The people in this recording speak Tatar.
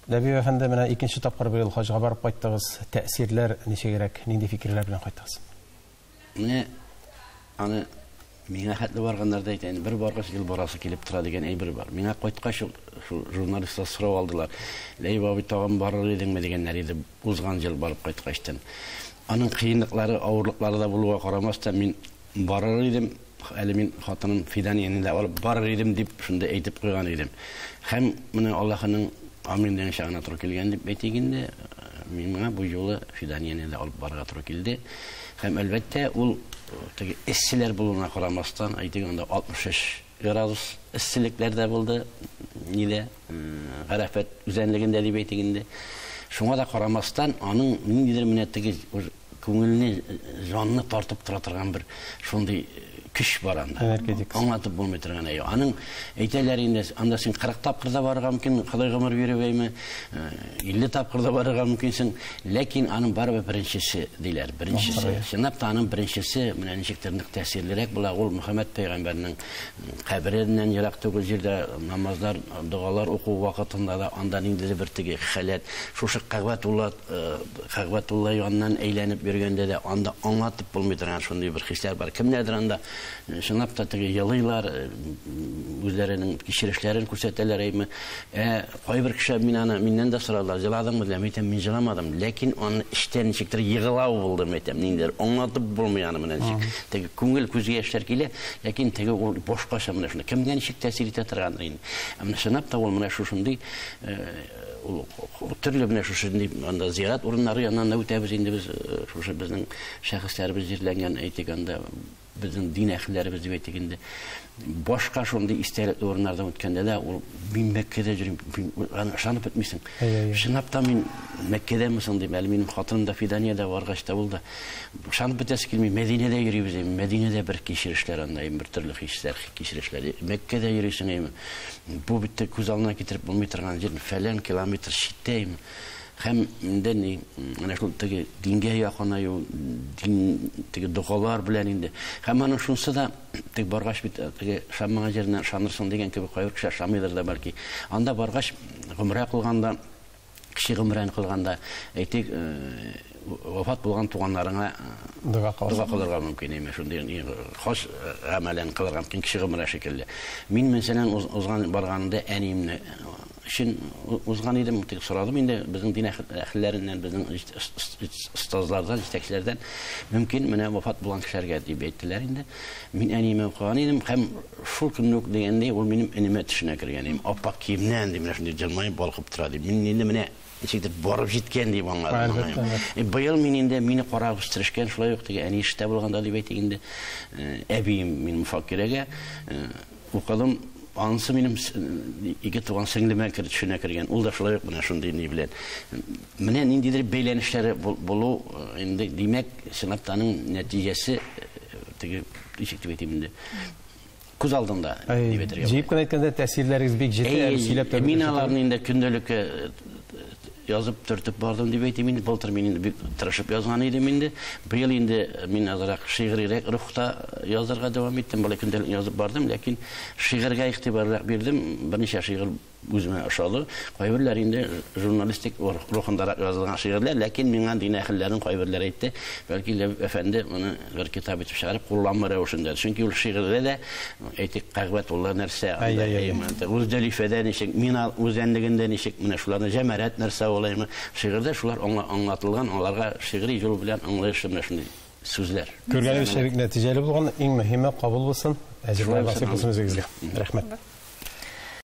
Ләбиб әфәнде, менә икенче тапкыр быел хаҗга барып кайттыгыз. Тәэсирләр ничегрәк, нинди фикерләр белән кайттыгыз? Менә аны миңа хәтле барганнар да әйтә, бер баргач гел барасы килеп тора дигән әйбер бар. Миңа кайткач шул журналистлар сорау алдылар. Ләбиб абый, тагын барыр идеңме дигәннәр иде узган ел барып кайткачтан. Аның кыенлыклары, авырлыклары да булуга карамастан, мин барыр идем. Әле мин хатыным Фиданияне дә алып барыр идем дип шунда әйтеп куйган идем. Һәм менә Аллаһының амин дигән чагына туры килгән дип әйтик инде, мин моңа бу юлы Фиданияне дә алып барырга туры килде. Һәм әлбәттә ул теге эсселәр булуына карамастан, әйтик анда 63 градус эсселекләр дә булды, нидә, Гарәфәт үзәнлегендә дип әйтик инде. Шуңа да карамастан, аның ниндидер менә теге күңелне, җанны тартып тора торган бер шундый көч бар анда. Энергетик. Аңлатып булмый торган әйе. Аның әйтәләр инде, анда син 40 тапкыр да барырга мөмкин, Ходай гомер биреп әйме, 50 тапкыр да барырга мөмкинсең, ләкин аның барыбер беренчесе диләр, беренчесе. Чынлап та аның беренчесе менә ничектер нык тәэсирлерәк була. Ул Мөхәммәд пәйгамбәрнең кабереннән ерак түгел җирдә намазлар, догалар уку вакытында да анда ниндидер бер теге халәт, шушы Кәгъбәтулла, Кәгъбәтулла яныннан әйләнеп йөргәндә дә анда аңлатып булмый торган шундый бер хисләр бар. Кемнәрдер анда чынлап та теге елыйлар, үзләренең кичерешләрен күрсәтәләр әйме. Кайбер кеше мин аны миннән дә сорадылар, җыладыңмы диләр. Мин әйтәм, мин җыламадым, ләкин аны эчтән ничектер егылау булды, мин әйтәм, ниндидер аңлатып булмый аны менә ничек. Теге күңел күзгә яшьләр килә, ләкин теге ул башкача менә шунда. Кемгә ничек тәэсир итә торгандыр инде. Ә менә чынлап та ул менә шушындый ул төрле менә шушындый анда зират урыннары яныннан да үтәбез инде без, шушы безнең шәхесләребез җирләнгән, әйтик, анда безнең дин әһелләребез дип әйтик инде. Башка шундый истәлекле урыннардан үткәндә дә ул мин Мәккәдә йөрим, аны ышанып бетмисең. Чынлап та мин Мәккәдәме соң дип, әле минем хатыным да Фидания дә баргач та булды. Ышанып бетәсе килми, Мәдинәдә йөрибез, Мәдинәдә бер кичерешләр анда, бер төрле хисләр, кичерешләр. Мәккәдә йөрисең, бу бит күз алдына китереп булмый торган җир, фәлән километр читтә. Һәм инде ни, менә шул теге дингә якынаю, дин теге догалар белән инде. Һәм аның шунысы да, теге баргач бит теге ышанмаган җиреннән ышанырсың дигән кебек кайбер кеше ышанмыйдыр да бәлки. Анда баргач, гомрә кылганда, кеше гомрәне кылганда, әйтик, вафат булган туганнарыңа дога кылырга мөмкин, әйме, шундый хаҗ гамәлен кылырга мөмкин, кеше гомрә шикелле. Мин мәсәлән узган барганда әниемне өчен узган идем, тик сорадым инде безнең дин әһелләреннән, безнең остазлардан, җитәкчеләрдән, мөмкин менә вафат булган кешеләргә дип әйттеләр инде. Мин әниемә укыган идем һәм шул көнне үк дигәндәй ул минем энемә төшенә кергән идем. Аппак киемнән дип менә шундый җылмаеп балкып тора дип. Мин инде менә ничектер барып җиткән дип аңладым. Быел мин инде мине карап үстерешкән шулай ук теге әни эштә булганда дип әйтик инде, әбием мин мөфаккирәгә укыдым. Анысы минем ике туган сеңлемә төшенә кергән. Ул да шулай ук менә шундый ни белән. Менә ниндидер бәйләнешләре булу инде, димәк, чынлап та аның нәтиҗәсе теге ничек дип әйтим инде, күз алдында дип әйтергә. Җыеп кенә әйткәндә, тәэсирләрегез бик җете, әле сөйләп тә Мин аларны инде көндәлеккә язып төртеп бардым дип әйтим инде. Былтыр мин инде бик тырышып язган идем инде. Быел инде мин азрак шигърирәк рухта язырга дәвам иттем. Болай көндәлек язып бардым, ләкин шигырьгә игътибарлырак бирдем. Берничә шигырь үземә ошады. Кайберләр инде журналистик рухындарак язылган шигырьләр, ләкин миңа дин әһелләренең кайберләре әйтте, бәлки Ләбиб әфәнде моны бер китап итеп чыгарып кулланма рәвешендә. Чөнки ул шигырьдә дә әйтик, Кәгъбәтулла нәрсә, Мөздәлифәдә ничек, Мина үзәнлегендә ничек, менә шуларны җәмәрәт нәрсә ул, шигырьдә шулар аңлатылган, аларга шигъри юл белән аңлаешлы менә шундый сүзләр. Күргәнебезчә бик нәтиҗәле булган, иң мөһиме кабул булсын, әҗерләр насыйп булсын үзегезгә. Рәхмәт.